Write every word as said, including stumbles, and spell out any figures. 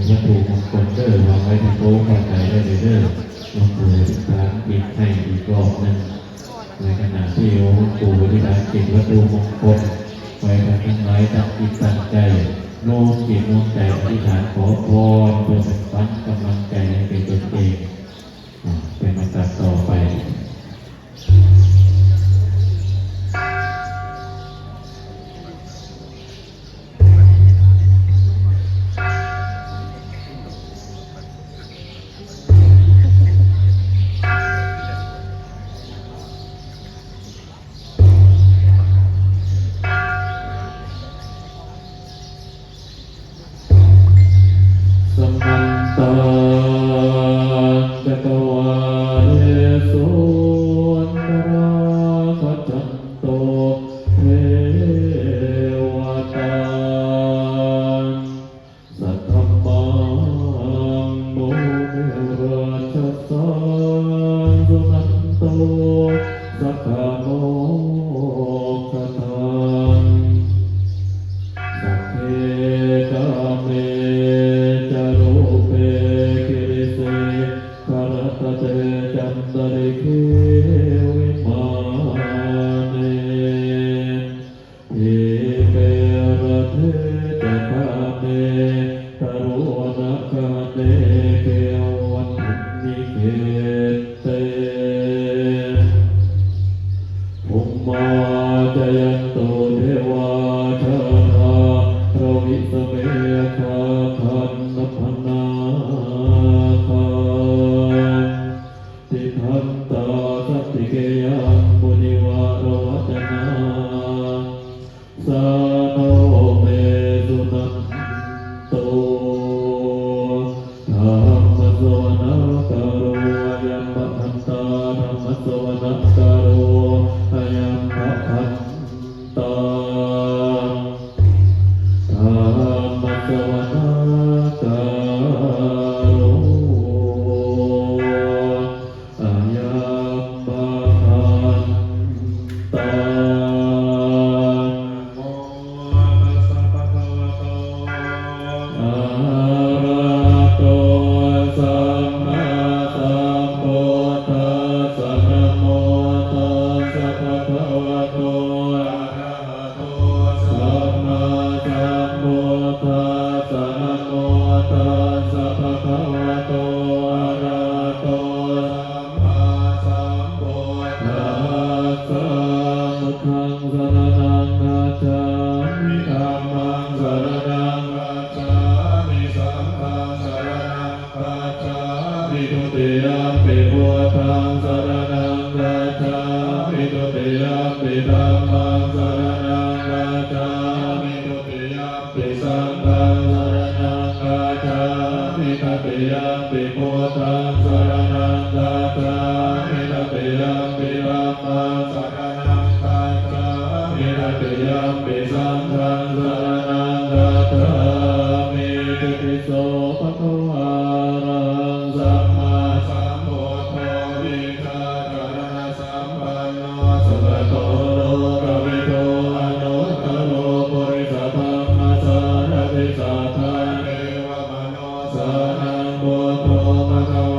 วัตถุมงคลเด้อ วางไว้ที่โต๊ะพระอาจารย์ได้เลยเด้อ หลวงปู่อธิษฐานจิตให้อีกรอบหนึ่ง ในขณะที่หลวงปู่อธิษฐานจิตวัตถุมงคล ขอให้ท่านทั้งหลายตั้งจิตตั้งใจ น้อมจิตน้อมใจอธิษฐานขอพร เพื่อเป็นขวัญกำลังใจให้แก่ตนเอง อ่า เป็นลำดับต่อไป Samantā cakkavāḷesu atrāgacchantu devatā, saddhammaṃ munirājassa suṇantu saggamokkhadaṃ. Sagge kāme ca rūpe girisikharataṭe cantalikkhe vimāne, dīpe raṭṭhe ca gāme taruvanagahane gehavatthumhi khette, bhummā cāyantu devā jalathalavisame yakkhagandhabbanāgā, tiṭṭhantā santike yaṃ munivaravacanaṃ sādhavo me suṇantu. Dhammassavanakālo ayambhadantā. Dhammassavanakālo ayambhadantā. Dhammassavanakālo ayambhadantā. Namo tassa bhagavato arahato sammāsambuddhassa. Namo tassa bhagavato arahato sammāsambuddhassa. Namo tassa bhagavato arahato sammāsambuddhassa. Buddhaṃ saraṇaṃ gacchāmi. Dhammaṃ saraṇaṃ gacchāmi. Saṅghaṃ saraṇaṃ gacchāmi. Dutiyampi buddhaṃ saraṇaṃ gacchāmi. Dutiyampi dhammaṃ saraṇaṃ gacchāmi. Dutiyampi saṅghaṃ saraṇaṃ gacchāmi. Tatiyampi buddhaṃ saraṇaṃ gacchāmi. Tatiyampi dhammaṃ saraṇaṃ gacchāmi. Tatiyampi saṅghaṃ saraṇaṃ gacchāmi. Itipiso bhagavā arahaṃ sammāsambuddho vijjācaraṇasampanno sugato lokavidū anuttaro purisadammasārathi satthā devamanussānaṃ buddho bhagavā